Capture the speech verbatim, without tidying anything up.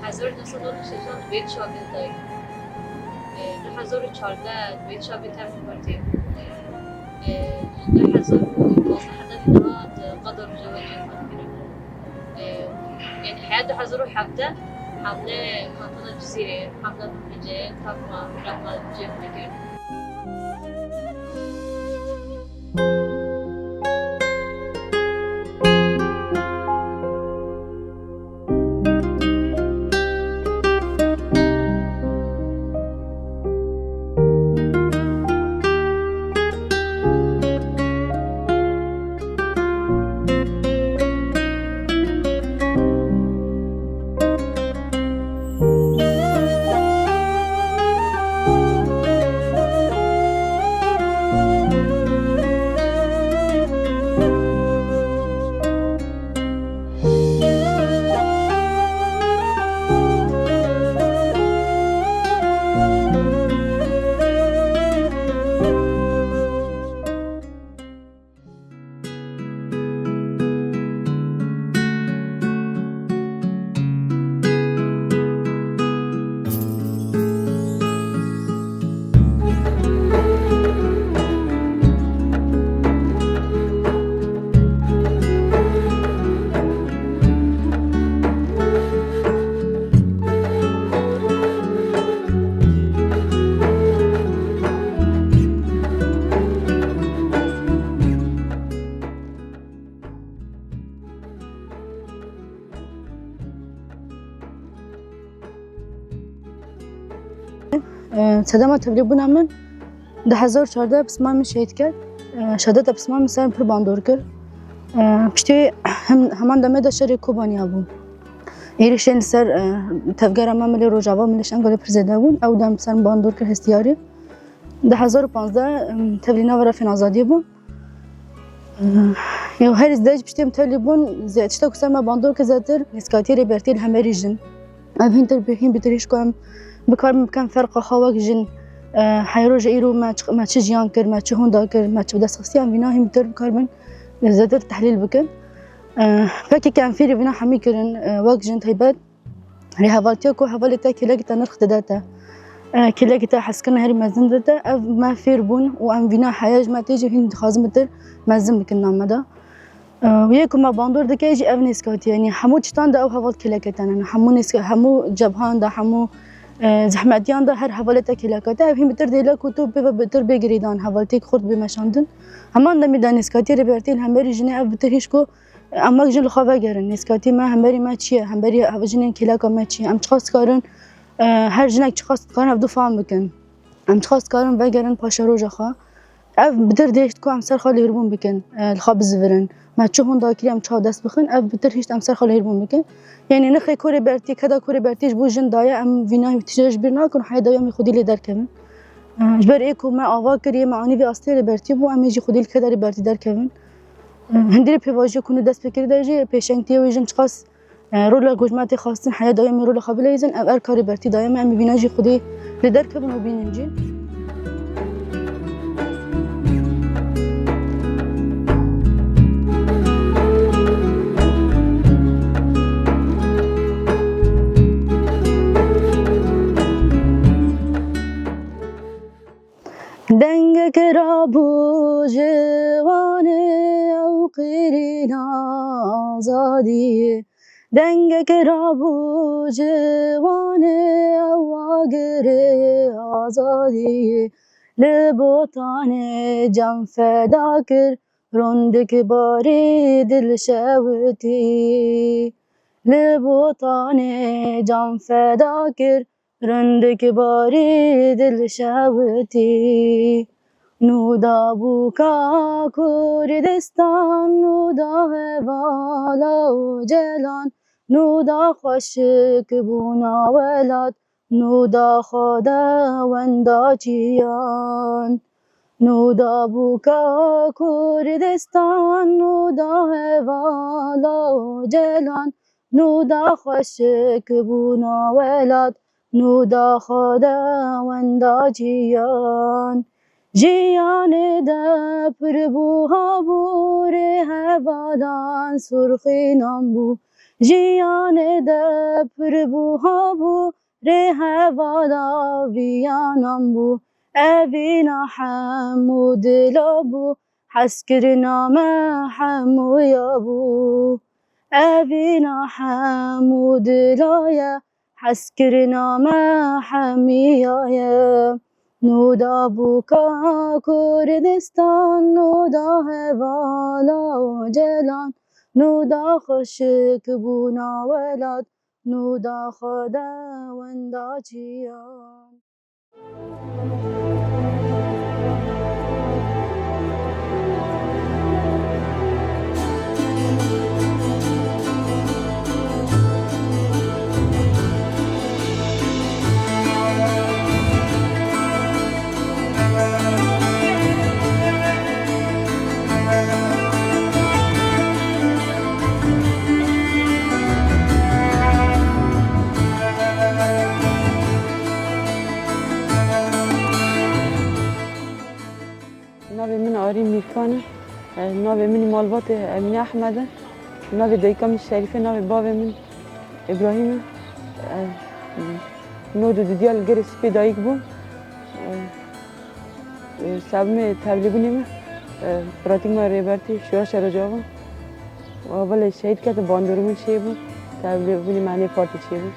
Hezar û neh sed û newid û şeş de vê çavê dayî. E, du hezar û çardeh vê çavê tevlî partiyê. E, du hezar û pazdeh de niha di qada Rojava cihê xwe digirin. E, yani heya du hezar û hevdeh hamle kantona Cizîrê, hamle Mihmicê, takma, takma cihê xwe digirin. Sedema tevlîbûna min du hezar û çardeh pismamê min şehîd kir. Şehadeta pismamê min ser pir bandor kir. Piştî hem, heman demê de şerê Kobanî hebû. Êrîşên li ser tevgera me milê Rojava, milê Şengalê pir zêde bûn. Ew dem ser min bandor kir hestiyarî. Du hezar û panzdeh tevlî nava refên azadiyê bûm. Ew herî zêde jî piştî em tevlî bûn, zê-, tişta ku ser me bandor kir zêdetir, nêzîkatiyê Rêbertiyê li hemberî jin. Ev hîn tir bi-, hîn bi tirîşko em bikarin bikin ferqa xwe wek jin, e, hey roja îro me çi, me çi jiyan kir, me çi hûnda kir, me çi bi dest xistiye, em vîna hîn bi tir bikaribin, e, zêdetir tehlîl bikin. E, pekî ke em fêrî vîna hemî kirin, e, wek jin taybet, Rêhevaltiya ku hevalê te kêlekê te nirx dide te, e, kêlekê te hezkirina herî mezin dide te, ev me fêr bûn û em vîna heye ji me tê jî hîn dixwazin bi tir mezin bikin nav me de. E, û yê ku me bandor dike jî ev nêzîkatî ye. Yanî hemû tiştan de ew heval kêlekê te ne. Hemû nêzîka-, hemû cebhan de, hemû, e, zehmetiyan de her hevalê te kêleka te. Ev hîn bi tir dêle ku tu pê ve bi tir bê girêdan, hevaltiyek xurt bê meşandin. Heman demê de nêzîkatî Rêbertiyê li hemberî jinê ev bi tir hîş ku Em wek jin li xwe vegerin. Nêzîkatî me, hemberî me çi ye? Hemberî ev jinên kêleka me çi ye? Em çiqas dikarin, e, her jinek çiqas dikarin ev du fam bikin? Em çiqas dikarin vegerin paşeroja xwe? Ev bi tir dihêşt ku em ser xwe lêrbûn bikin, e, li xwe bizivirin. Me çi hûnda kiriye, em çawa dest bixin? Ev bi tir hişt em ser xwe lêrbûn bikin. Yanî nirxê ku Rêbertî, keda ku Rêbertî ji bo jin daye, em vîna tije ji bîr nakin û heya dayî em ê xwedî lê derkevin. E, ji ber ê ku me ava kiriye, me anî vê astê Rêbertî bû, em ê jî xwedî li keda Rêbertî derkevin. Hindî pêvajoyê ku nû dest pê kirî de jî pêşengtiyê wê jin çiqas, e, rola ku ji me tê xwestin heya dayê em ê rola xwe bileyzin, ev erka Rêbertî daye me, em ê vîna jî xwedî li derkevin û bînin jî. Dengek rabû ji wanê ew qîrîna azadiyê. Dengek rabû ji wanê ew agirê azadiyê. Li Botanê can feda kir, rondik barî dilşewitî. Li Botanê can feda kir, Rindik barî dilşewitî. Nûda bûka Kurdistan, nûda hevala Ocalan, nûda xweşik bûna welat, nûda xwedewenda çiyan. Nûda bûka Kurdistan, nûda hevala Ocalan, nûda xweşik bûna welat, nûda xwedewenda çiyan. Jiyanê de pir bû habûrê hevalan surxînan bû. Jiyanê de pir bû, ha bû, rê hevala viyanan bû. Evîna hemû dila bû, hezkirina me hemûya bû. Evîna hemû dila ye, hezkirina me hemiya ye. Nûda bûka Kurdistan, nûda hevala Ocalan, nûda xweşik bûna welat, nûda xwe de wenda çiyan. Navê min Arî Mîrkan e. E, navê min ê malbatê Emîne Ehmed e. Navê dayika min Şerîfe, navê bavê min Îbrahîm e. E, nod û du diya li Gerê Spî dayik bûm. E, e, sebemê tevlîbûnê min, e, pratîk me Rêbertî Şûra Şerocava. Û belê şehîd kete, bandorê min çêbû, tevlîbûnê me nê partî çêbû.